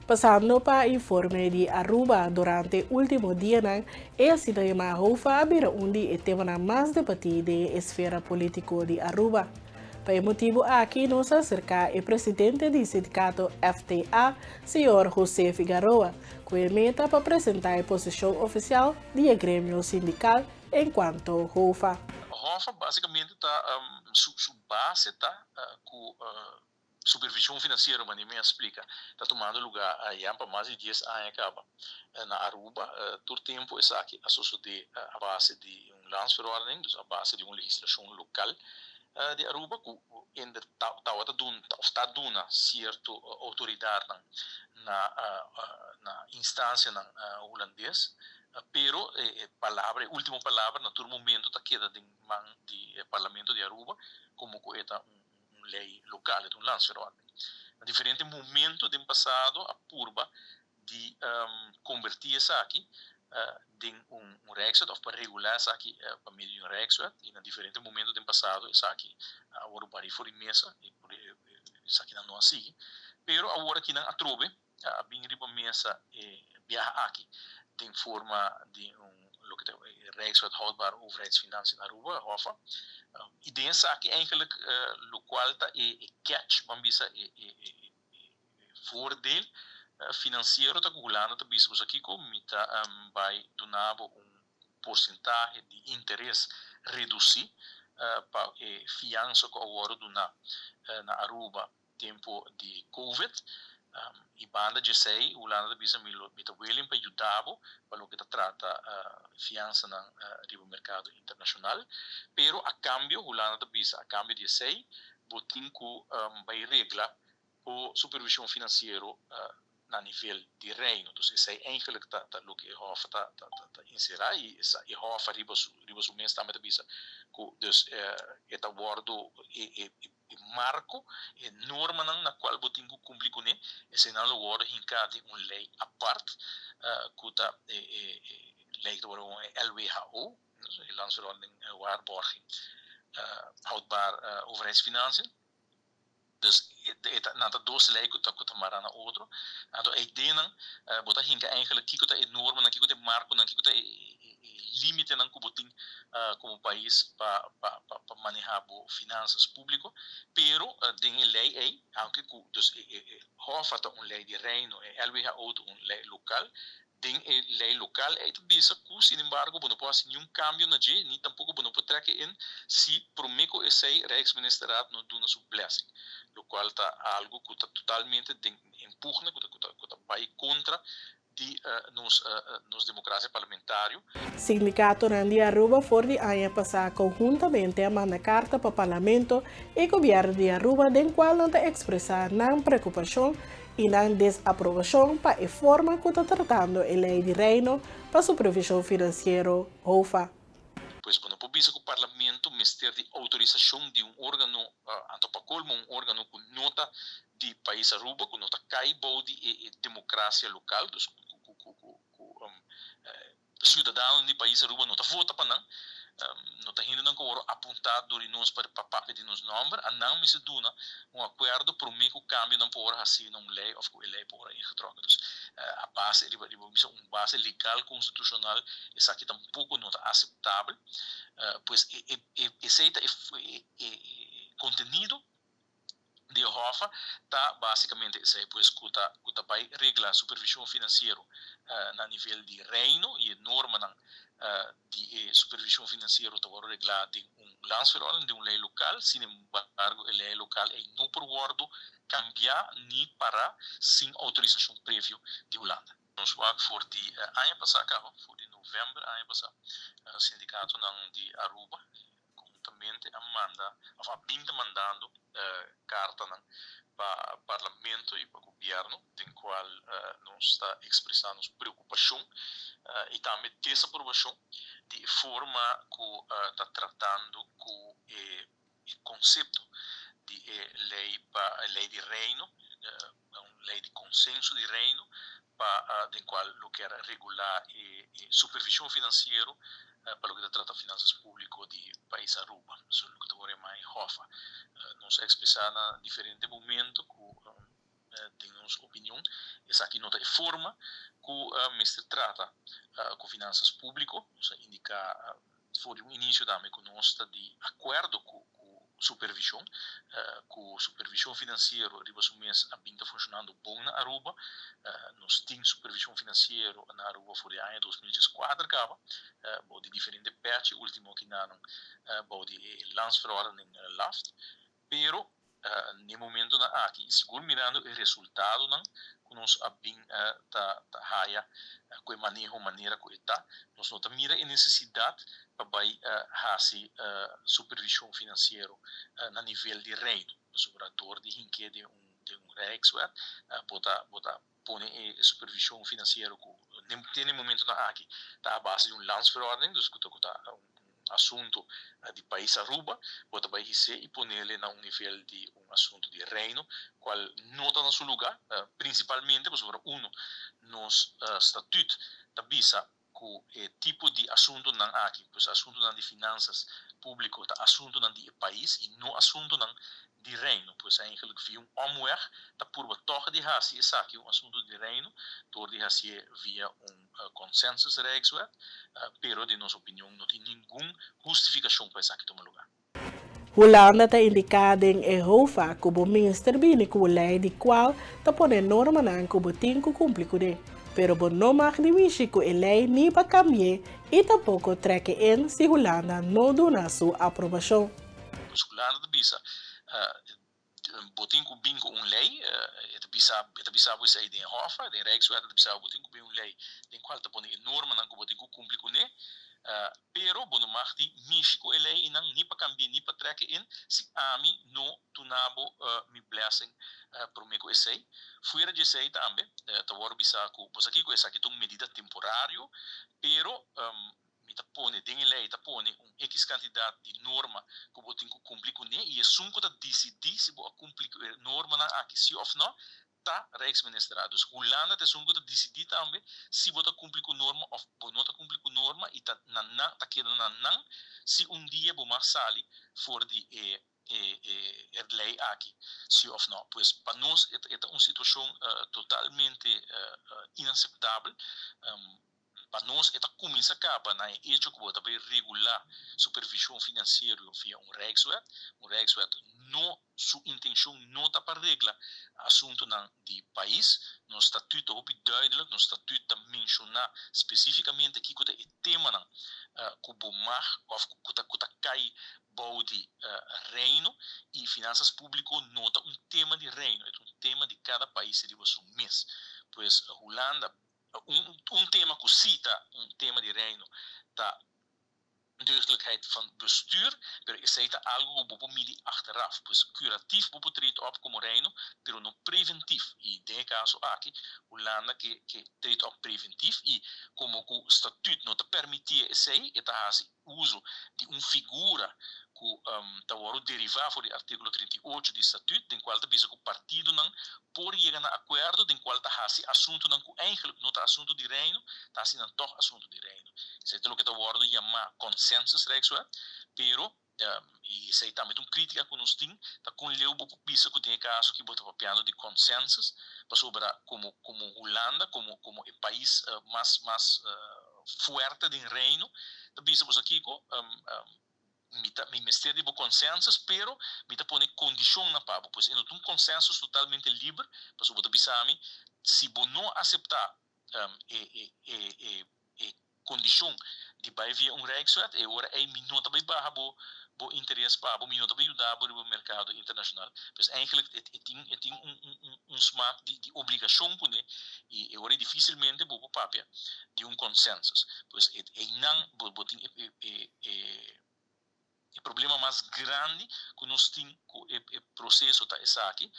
Pasando pa informe di Aruba, durante ultimo dianan e asina yama HOFA a bira un di e temanan mas debati den e esfera politico di Aruba. Pa e motibo aki nos a acerca e presidente di sindicato FTA, señor Jose Figaroa, cu e meta pa presenta e posicion oficial di e gremio sindical en cuanto HOFA. HOFA basicamente ta su su base ta cu Supervision financiero, manera mi a splica, ta tumando lugar ya pa mas di dies aña caba na Aruba. Tur tempo esaki a sosode a base di un landsverordening, dus a base di un legislacion local di Aruba cu ender tawata duna of ta duna cierto autoridadnan na na instancianan Hulandes, pero e palabra, e ultimo palabra na tur momento ta keda den man di e Parlamento di Aruba como cu e ta un un lei lokal, e ta un landsverordening. Na diferente momento den pasado a purba di kombertí esaki den un Rijkswet òf pa regulá esaki pa medio di un Rijkswet i na diferente momento den pasado esaki a wòrdu barí for di mesa i esakinan no a sigui. Pero awor akinan atrobe a bin riba mesa e biaha aki den forma di un loke ta e Rijkswet Houdbare Overheidsfinanciën Aruba, HOFA. Y den esaki eigenlijk locual ta e catch, ban bisa e voordeel financiero ta cu Hulanda ta bisa bo kico mi ta bay duna bo un porcentahe di interes reduci pa e fiansa cu a wordo duna na Aruba tempo di Covid y banda di esey Hulanda ta bisa mi lo mi ta willing pa yuda bo pa loke ta trata fiansanan riba mercado internacional pero a cambio Hulanda ta bisa a cambio di esey bo tin cu bay regla bo supervision financiero na nivel di Reino. Dus esei eigenlijk ta ta loke e Hof ta ta ta enserá i esa e Hof riba su riba su mes tambe ta bisa ku dus e ta wòrdu e e e marko, e normanan na kual bo tin ku kumpli kuné, eseinan lo wòrdu hinká den un lei apart ku ta e e e lei ku ta wòrdu e LWHO, e Landsverordening Waarborging Houdbaar Overheidsfinanciën. Dus e ta nan ta dos lei ku ta ku ta mará na otro. Anto e ideanan bo ta hinka eigenlijk kiko ta e normanan, kiko ta e markonan, kiko ta e e límitenan ku bo tin komo pais pa pa pa manehá bo finansas públiko. Pero den e lei ei, aunke ku dus e e Hof a ta un lei di Reino, e LWHO ta un lei lokal, Den e lei lokal ei ta bisa ku, sinembargo, bo no por hasi niun kambio na dje, ni tampoko bo no por trek e in si promé ku esei Rijksministerraad no duna su blessing, lokual ta algu ku ta totalmente den empugna, ku ta ku ta bai kontra di nos nos demokrasia parlamentario. Sindikatonan di Aruba for di aña pasá konhuntamente a manda karta pa Parlamento i Gobièrnu di Aruba den kual nan ta ekspresá nan preokupashon i nan desaprobashon pa e forma ku ta tratando e Lei di Reino pa Supervishon Finansiero, HOFA. Pues bo no por bisa ku Parlamento mester di outorisashon di un organo, anto pa kolmo un organo ku no ta di pais Aruba, ku no ta kai bou di e demokrasia lokal, dus ku ku ku Siudadanonan di pais Aruba no ta vota pa nan, no ta hendenan ku a wòrdu apuntá dor di nos pa papia di nos nòmber, a nan mester duna un akuerdo promé ku kambionan por wòrdu hasí na un lei òf ku e lei por wòrdu ingetrokken. Dus a base riba riba bisa un base legal konstitushonal esaki tampoko no ta aseptabel. Pues e e esei ta e e kontenido di e Hof ta basicamente esey, pues cu ta cu ta bay regla supervision financiero na nivel di Reino y e normanan di e supervision financiero ta wordo regla den un landsverordening, den un ley local, sin embargo e ley local ey no por wordo cambia ni para sin autorisacion previo di Hulanda. Nos wak for di aña pasa caba, for di november aña pasa, sindicatonan di Aruba Conhuntamente a manda of a bin ta mandando cartanan pa Parlamento y pa Gobierno den cual nos ta expresa nos preocupacion y tambe desaprobacion di e forma cu ta tratando cu e concepto di e ley pa e ley di Reino, un ley di consenso di Reino pa den cual lo kier regula e supervision financiero pa loke ta trata finanzas publico di pais Aruba, so loke ta worde yama e HOFA. Nos a expresa na diferente momento cu Den nos opinion, esaki no ta e forma ku mester trata ku finansas públiko. Nos a indiká for di un inisio tambe ku nos ta di akuerdo ku supervishon, ku supervishon finansiero riba su mes a bin ta funshonando bon na Aruba. Nos tin supervishon finansiero na Aruba for di aña 2014 kaba, bou di diferente pèchi, último kinanan bou di e Landsverordening LAFT. Pero n'e momentonan aki, y sigur mirando e resultadonan cu nos a bin ta haya cu e maneho manera cu e ta, nos no ta mira e necesidad pa bay haci supervision financiero na nivel di Reino. Pasobra door di hink'e den un Rijkswet, bo ta pone e supervision financiero cu te n'e momentonan aki ta a base di un landsverordening, dus cu ta un asunto di pais Aruba, bo ta bay his'e y ponele na un nivel di un asunto di Reino, cual no ta na su lugar, principalmente pasobra, uno, nos statuut ta bisa cu e tipo di asuntonan aki, pues asuntonan di finanzas publico, ta asuntonan di pais y no asuntonan di Reino. Pues eigenlijk via un omweg ta purba toch di hasi esaki un asunto di Reino, door di hasi via un consensus Rijkswet, pero den nos opinion no tin ningun hustificacion pa esaki tuma lugar. Hulanda ta indiká den e HOFA ku bo mester bini ku lei di kual ta pone normanan ku bo tin ku kumpli kuné. Pero bo no mag di mishi ku e lei ni pa kambi'é i tampoko trek in si Hulanda no duna su aprobashon. Pues Hulanda ta bisa, bo tin ku bin ku un lei, e ta bisa bo esei den HOFA, den Rijkswet, e ta bisa bo tin ku bin un lei den kual ta pone e normanan ku bo tin ku kumpli kuné, pero bo no mag di mishi ku e leinan ni pa kambia ni pa trek in si ami no duna bo mi blessing promé ku esei. Fuera di esei tambe, ta wòrdu bisa ku bo sa kiko, esaki ta un medida temporario, pero mi ta pone den e lei, ta pone un X kantidat di norma ku bo tin ku kumpli kuné i esun ku ta disidí si bo a kumpli ku e normanan aki si òf no, ta Rijksministerraad. Dus Hulanda ta esun ku ta disidí tambe si bo ta kumpli ku norma òf bo no ta kumpli ku norma i ta na nan, ta keda na nan si un dia bo mag sali for di e lei aki, si òf no. Pues pa nos e ta un situashon totalmente inaseptabel. Pa nos e ta kuminsá kaba na e hecho ku bo ta regulá supervishon finansiero via un Rijkswet. Un Rijkswet no, su intenshon no ta pa regla asuntonan di pais. Nos statuut ta hopi duidelijk, nos statuut ta menshoná spesífikamente kiko ta e temanan ku bo mag òf ku ta kai bou di Reino i finanzas públiko no ta un tema di Reino, e ta un tema di kada pais riba su mes. Pues Hulanda, un tema ku si ta un tema di Reino ta deugdelijkheid van bestuur, pero esei ta algu ku bo por midi achteraf. Pues curatief bo por treed op komo Reino, pero no preventief. I den e kaso aki, Hulanda ke treed op preventief i komo ku statuut no ta permití esei, e ta hasi uso di un figura ku ta wòrdu derivá for di artíkulo 38 di statuut, den kual ta bisa ku partidonan por yega na akuerdo den kual ta hasi asuntonan ku eigenlijk no ta asunto di Reino, ta hasi nan toch asunto di Reino. Esei ta loke ta wòrdu yamá consensus Rijkswet, pero i esei tambe un krítika ku nos tin, ta kon leu bo bisa ku den e kaso ku bo ta papiando di consensus, pasobra komo Hulanda, komo e pais mas fuerte den Reino, ta bisa bo kiko, mi mester di bo consensus, pero mi ta pone kondishonnan pa bo. Pues e no un consensus totalmente liber, pasobra bo ta bisa mi, si bo no aseptá e kondishon di bai via un Rijkswet, e ora ei mi no ta bai baha bo interes pa bo, mi no ta bai yuda bo riba merkado internashonal. Dus eigenlijk e tin un smaak di obligashon kuné i e ora difísilmente bo por papia di un consensus. Pues einan bo tin e problema mas grandi ku nos tin ku e proseso ta esaki.